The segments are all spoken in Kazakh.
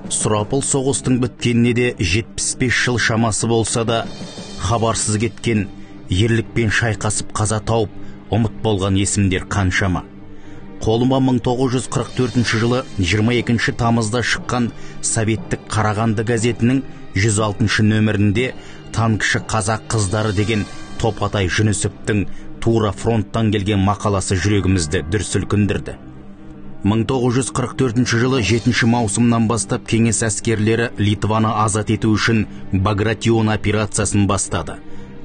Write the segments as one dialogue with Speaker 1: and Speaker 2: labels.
Speaker 1: Сұрапыл соғыстың біткеніне де 75 жыл шамасы болса да, хабарсыз кеткен, ерлікпен шайқасып қаза тауып, ұмыт болған есімдер қаншама. Қолыма 1944 жылы 22 тамызда шыққан Советтік Қарағанды газетінің 106 нөмірінде танкіші қазақ қыздары деген Топатай Жүнісовтің тура фронттан келген мақаласы жүрегімізді дүр сілкіндірді. 1944 жылы 7 маусымнан бастап кеңес әскерлері Литваны азат ету үшін Багратион операциясын бастады.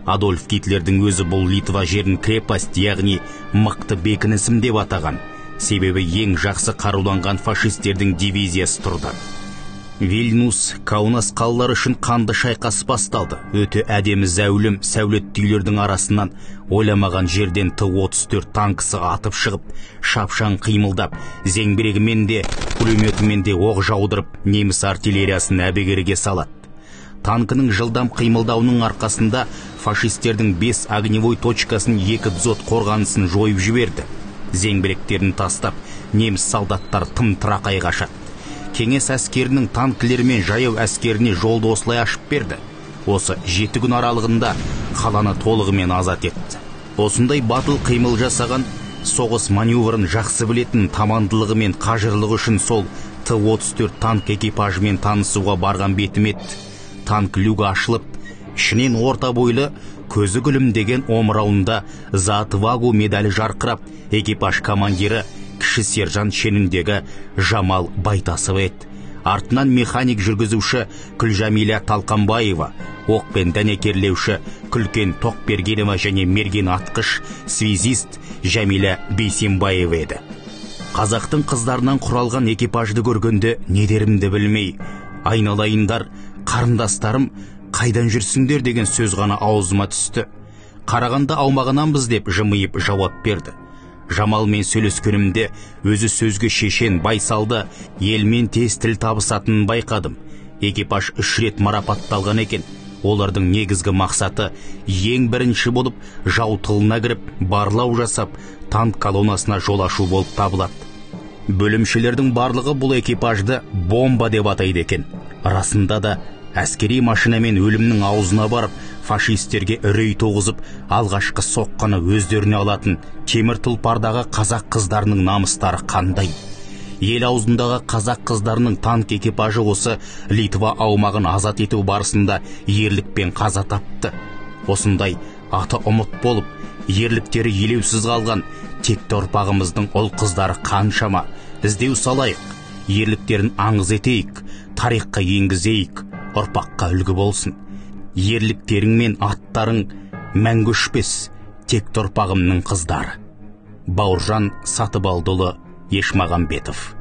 Speaker 1: Адольф Гитлердің өзі бұл Литва жерін крепость, яғни мықты бекінісім деп атаған. Себебі ең жақсы қаруланған фашистердің дивизиясы тұрды. Вильнюс, Каунас қалалары үшін қанды шайқас басталды. Өте әдемі зәулім сәулетті үйлердің арасынан ойламаған жерден Т-34 танкісі атып шығып, шапшаң қимылдап, зеңбірегімен де, пулеметімен де оқ жаудырып, неміс артиллериясын әбігерге салады. Танкінің жылдам қимылдауының арқасында фашистердің 5 огневой точкасын, 2 дзот қорғанысын жойып жіберді. Зеңбіректерін тастап, неміс солдаттары тым тырақай қашады. Кеңес әскерінің танкілері мен жаяу әскеріне жолды осылай ашып берді. Осы 7 күн аралығында қаланы толығымен азат етті. Осындай батыл қимыл жасаған, соғыс маневрін жақсы білетін тамандылығы мен қажырлығы үшін сол Т-34 танк экипажымен танысуға барған бетім еді. Танк люгі ашылып, ішінен орта бойлы, көзі күлімдеген, омырауында «За отвагу» медалі жарқырап, экипаж командирі кіші сержант шеніндегі Жамал Байтасова еді. Артынан механик жүргізуші Күлжамиля Талқанбаева, оқпен дәнекерлеуші Күлкен Тоқбергенова және мерген атқыш связист Жәмила Бейсенбаева еді. Қазақтың қыздарынан құралған экипажды көргенде не дерімді білмей, айналайындар, қарындастарым, қайдан жүрсіңдер деген сөз ғана аузыма түсті. Қарағанды аумағынанбыз деп жымиып жауап берді. Жамалмен сөйлескенімде өзі сөзге шешен, байсалды, елмен тез тіл табысатынын байқадым. Экипаж 3 рет марапатталған екен. Олардың негізгі мақсаты ең бірінші болып жау тылына кіріп, барлау жасап, танк колоннасына жол ашу болып табылады. Бөлімшелердің барлығы бұл экипажды бомба деп атайды екен. Расында да әскери машинамен өлімнің аузына барып, фашистерге үрей туғызып, алғашқы соққыны өздеріне алатын темір тұлпардағы қазақ қыздарының намыстары қандай. Ел аузындағы қазақ қыздарының танк экипажы осы Литва аумағын азат ету барысында ерлікпен қаза тапты. Осындай аты ұмыт болып, ерліктері елеусіз қалған текті ұрпағымыздың ұл қыздары қаншама. Іздеу салайық, ерліктерін аңыз етейік, тарихқа енгізейік, ұрпаққа үлгі болсын. Ерліктерің мен аттарың мәңгі өшпес, текті ұрпағымның қыздары. Бауыржан Сатыбалдыұлы Ешмағамбетов.